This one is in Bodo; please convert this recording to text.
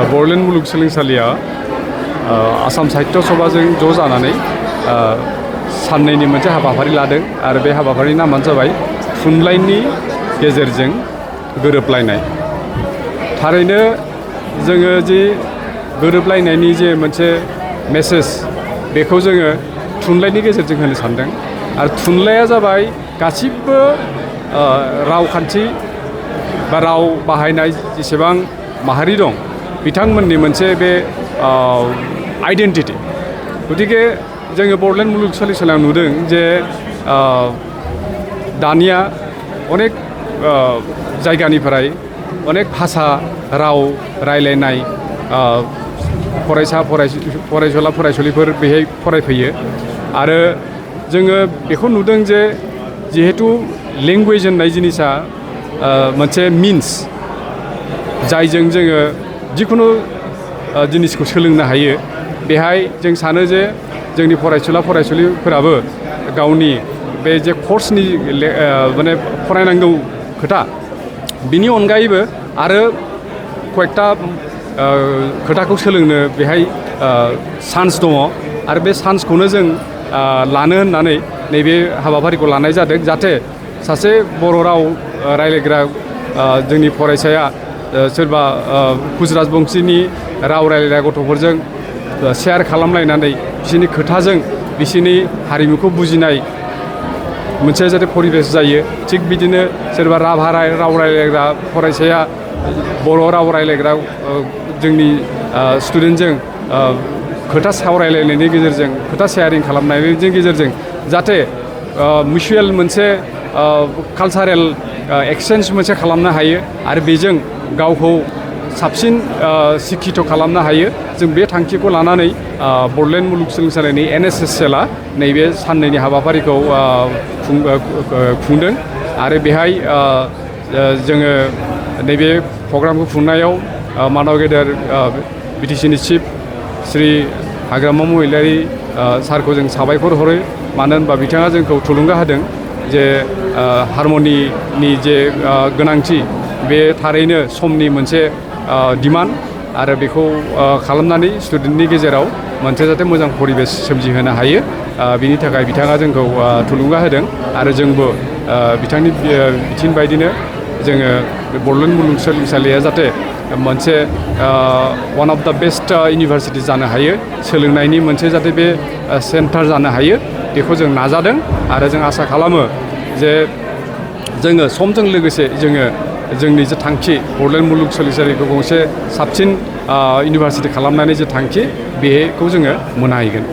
बड'लेण्ड मुलुगसोलोंसालिया आसाम साहित्य सभाजों ज' जानानै साननैनि मोनसे हाबाफारि लादों आरो बे हाबाफारिनि नामानो जाबाय थुनलाइनि गेजेरजों गोरोबलायनाय। थारैनो जोङो जि गोरोबलायनायनि जे मोनसे मेसेज बेखौ जोङो थुनलाइनि गेजेरजों होनो सानदों आरो थुनलाइया जाबाय गासिबो रावखान्थि बा राव बाहायनाय जेसेबां माहारि दं बिथांमोननि मोनसे बे आइडेन्टिटि। गतिके जोङो बड'लेण्ड मुलुगसोलोंसालियाव नुदों जे दानिया अनेक जायगानिफ्राय अनेक भाषा राव रायलायनाय फरायसुला फरायसुलिफोर बेहाय फरायफैयो आरो जोङो बेखौ नुदों जे जिहेतु लेंगुवेज होननाय जिनिसा मोनसे मिन्स जायजों जोङो जिखुनु जिनिसखौ सोलोंनो हायो। बेहाय जों सानो जे जोंनि फरायसुला फरायसुलिफोराबो गावनि बे जे कर्सनि माने फरायनांगौ खोथा बिनि अनगायैबो आरो कयेकटा खोथाखौ सोलोंनो बेहाय चान्स दङ आरो बे चान्सखौनो जों लानो होननानै नैबे हाबाफारिखौ लानाय जादों जाहाथे सासे बर' राव रायलायग्रा जोंनि फरायसाया सोरबा गुजरात बंसिनि राव रायलायग्रा गथ'फोरजों शेयार खालामलायनानै बिसोरनि खोथाजों बिसोरनि हारिमुखौ बुजिनाय मोनसे जाहाथे परिबेस जायो। थिग बिदिनो सोरबा राभा राव रायलायग्रा फरायसाया बर' राव रायलायग्रा जोंनि स्टुडेन्टजों खोथा सावरायलायनायनि गेजेरजों खोथा शेयारिं खालामनायनि गेजेरजों जाहाथे मिउचुएल मोनसे कालचारेल एक्सचेन्ज मोनसे खालामनो हायो आरो बेजों गावखौ साबसिन शिक्षित खालामनो हायो। जों बे थांखिखौ लानानै बड'लेण्ड मुलुगसोलोंसालिनि NSSLआ नैबे साननैनि हाबाफारिखौ खुंदों आरो बेहाय जोङो नैबे प्रग्रामखौ खुंनायाव मानव गेदेर BTCनि चिफ श्री हाग्रामा महिलारि सारखौ जों साबायखर हरो। मानो होनबा बिथाङा जोंखौ थुलुंगा होदों जे हारमनिनि जे गोनांथि बे थारैनो समनि मोनसे डिमान्ड आरो बेखौ खालामनानै स्टुडेन्टनि गेजेराव मोनसे जाहाथे मोजां परिबेस सोमजिहोनो हायो बिनि थाखाय बिथाङा जोंखौ थुलुंगा होदों आरो जोंबो बिथांनि बिथोन बायदिनो जोङो बड'लेण्ड मुलुगसोलोंसालिया जाहाथे मोनसे वान अफ द बेस्ट इउनिभारसिटि जानो हायो, सोलोंनायनि मोनसे जाहाथे बे सेन्टार जानो हायो बेखौ जों नाजादों आरो जों आसा खालामो जे जोङो समजों लोगोसे जोङो जोंनि जे थांखि बड'लेण्ड मुलुगसोलोंसालिखौ गंसे साबसिन इउनिभारसिटि खालामनायनि जे थांखि बेखौ जोङो मोनहैगोन।